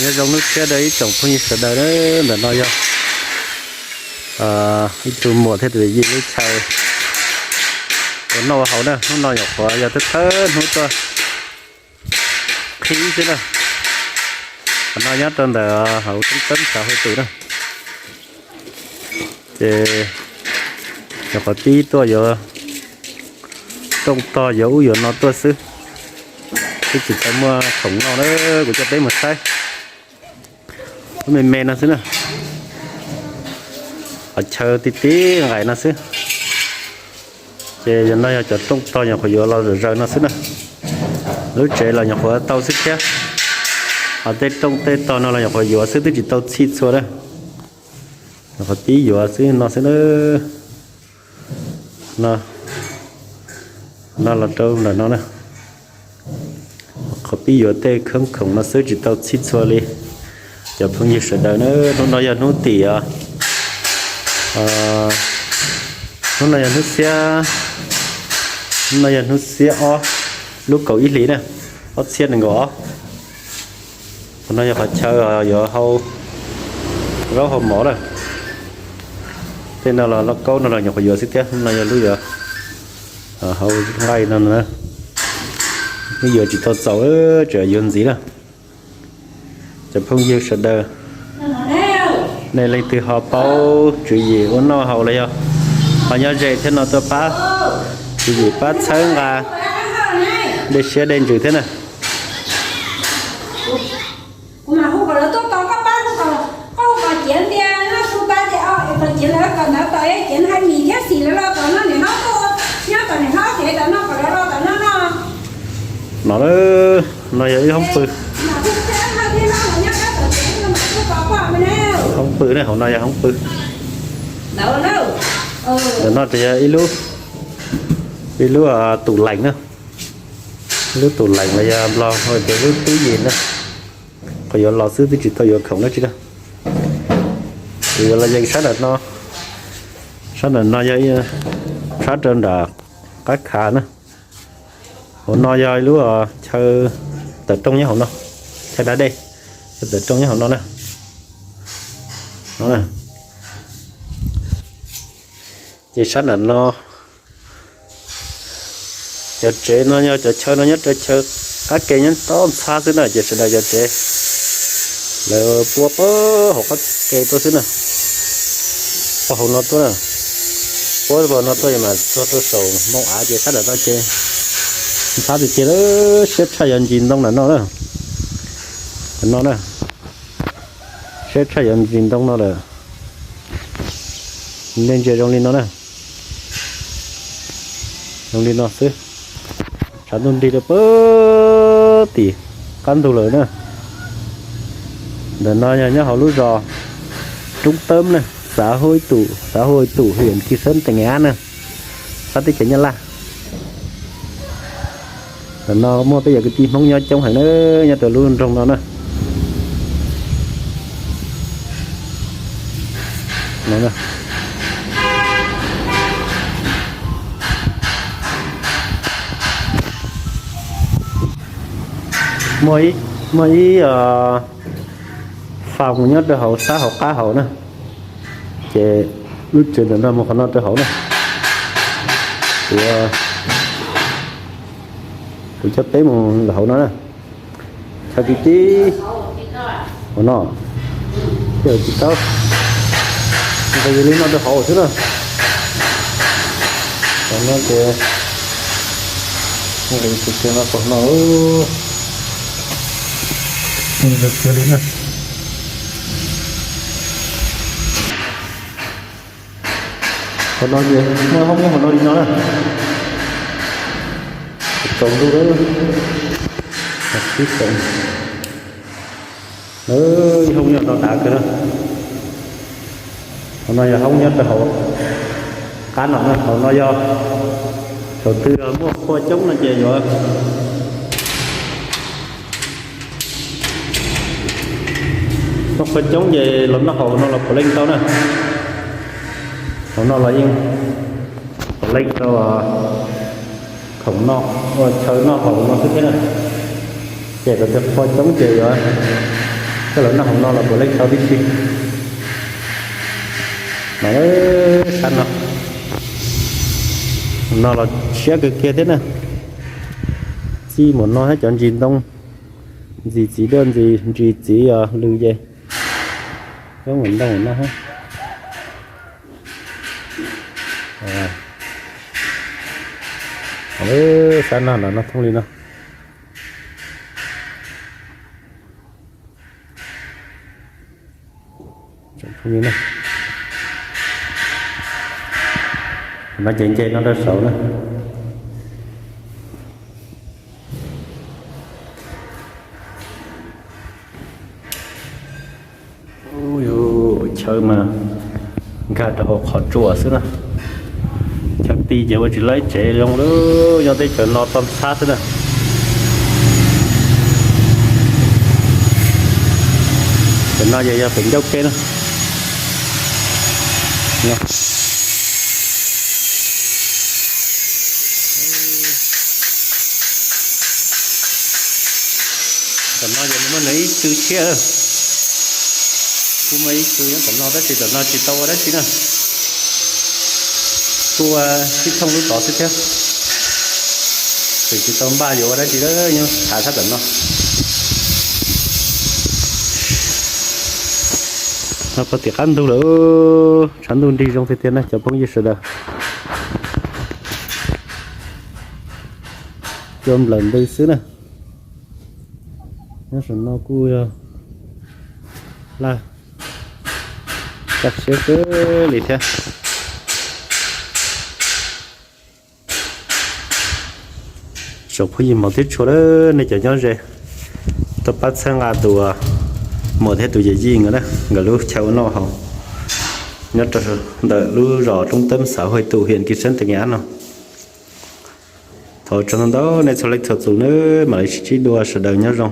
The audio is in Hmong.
Nyob zoo hnub tshiab rau ib tsoom phooj ywg sawv daws na, ntawm no yog ib tug muam thiab tus yawm yij lub chaw ua noj ua haus na. Hnub no nyuam qhuav yog thawj thawj hnub tuaj qhib xwb na. Qhov no nyob rau ntawm hauv Toob Tawb xav Huaj Tus na. Ces nyuam qhuav pib tuaj yuav rooj tog yuav ub yuav no tuaj xwb, twb tsis tau muaj khoom noj na. Kuv coj peb mus saib, lub me me no xwb na, qhov chaw tib tib nqaim no xwb. Ces yog no yog cov rooj tog nyuam qhuav yuav los zaws zaws no xwb na. Lub tsev los nyuam qhuav tau xwb thiab, ho tej rooj tej tog no los nyuam qhuav yuav xwb twb tsis tau txhij txhua na. Nyuam qhuav pib yuav xwb no xwb na. No, no los rau ntawm no na. Qhov pib yuav tej khoob khoom no xwb tsis tau txhij txhua li. Cov phooj ywg sawv daws na, hnub no yog hnub tim, hnub no yog hnub xiab, hnub no yog hnub xiab ob, lub kaum ib hlis na, ob txhiab nees nkaum ob. Qhov no yog qhov chaw yuav hau zaub hau mov lawm. Tej no los lauj kaub no los nyuam qhuav yuav xwb thiab, hnub no yog lub yuav hau nqaij no na. Lub yuav tsis tau txaus, tseem yuav ntxiv na. Cov phooj ywg sawv daws, nej leej twg ho paub tswv yim ua noj haus los yog ho nyob ze thiab no tuaj pab tswv yim pab txhawb nqa dej siab dej ntsws thiab na. No, no yog ib hoob pw. Hoob pw ne, hauv no yog hoob pw. Ntawm no ces yog ib lub, ib lub tủ lạnh na. Ib lub tủ lạnh los yog Nplog hu tias lub tub yim na. Qhov yuav los xwb twb tsis tau yuav khoom dab tsi na. Ces yuav los yees sab nram no. Sab nram no yog sab rau nram qab khav na. Hauv no yog ib lub chaw tawm rooj nyob hauv no, chaw da dej, chaw tawm rooj nyob hauv no na. Ces sab nram no, cov tsev no yog cov chaw no nyob rau chaw qab ke nyob toj ntxhab xwb na, ces sawv daws cov tsev lawv puab puag hauv qab ke tuaj xwb na. Puag hauv no tuaj na, puab puag no tuaj mas txog rau saum moo av ces sab nram no ces ntxhab tiag tiag lawm, siab tshaj yuav ntsis ntoo nram no na. Nram no na, siab tshaj yuav ntsis ntoo no lawm. Nej ntsia zoo li no na, zoo li no xwb. Tshav ntuj nrig rau puag tim qab ntug lawm na. Ntawm no yog nyob hauv lub zos Roob Tawb na, xã Hội Tụ, xã Hội Tụ, huyện Kỳ Sơn, tỉnh Nghệ An na, sab teb chaws Nyab Laj. Ntawm no muaj peb cov kwv tij Hmoob nyob coob heev na, nyob rau lub nroog no na. Muaj ib, muaj ib phòng nyob rau hauv sab hauv qab hauv na. Ces lub tsev ntawm no mus qhov no rau hauv na. Kuv, kuv coj peb mus hauv no na. Chaw tib tib hauv no, ces tsis tau, nqis li no rau hauv xwb na. Qhov no ces nqis tiag tiag no, qhov no, nqis tiag tiag li na. Qhov no ces muaj hoob nyob hauv no li no na. Tsaus ntuj lawm, tib tsoom, ib hoob nyob no dav kawg na. Hauv no yog hoob nyob rau hauv qab no na, hauv no yog thaum twg muaj qhua coob no ces yuav muaj qhua coob ces los noj hauv no los puav leej tau na. Hauv no los yeej puav leej tau khoom noj, ua chaw noj hauv no xwb thiab na. Ces thaum twg qhua coob ces yuav Koj los noj hauv no los puav leej tau tib si. No, sab no, no los siab kawg kiag thiab na. Txij mus no thiab cov ntsis ntoo, ntsis txiv duaj, ntsis, ntsis txiv os lws ces coob mus ntoo no. Sab no no no thooj li no. No ces nce no rau saud na. Chaw mas nkag rau hauv qhov tsua xwb na. Chaw ti ces ua tsis laib tsev zoo lawm, nyob teb chaws no toj ntxhab xwb na. Tam no ces yog pem ncauj kev na. Tam no ces nws muaj nws ib tw tshiab, kuj muaj ib tw nyob tam no tab sis tam no tsis tau ua dab tsi na. Kuj ua sib thooj lub tod xwb thiab, tseem tsis tau npaj yuav ua dab tsi, nyob tshav thab tam no. No puag tim qab ntug lawm, tshav ntuj nrig zoo tiag tiag na cov phooj ywg sawv daws. Cua nplawm ntws xwb na. Nyob saum no kuj yog laj kaj siab kawg li thiab. Tsoom phooj ywg hmov thiab tshua, nej cov nyob ze, tuaj pab txhawb nqa tus muam thiab tus yawm yij nkawd na, nkawd lub chaw ua noj haus nyob rau ntawm lub zos Roob Teeb, xã Hoài Tụ, huyện Kim Sơn, tỉnh Nghệ An no. Thov ua tsaug ntau nej txhua leej txhua tus nawb, mam li sib ntsib dua, sawv daws nyob zoo.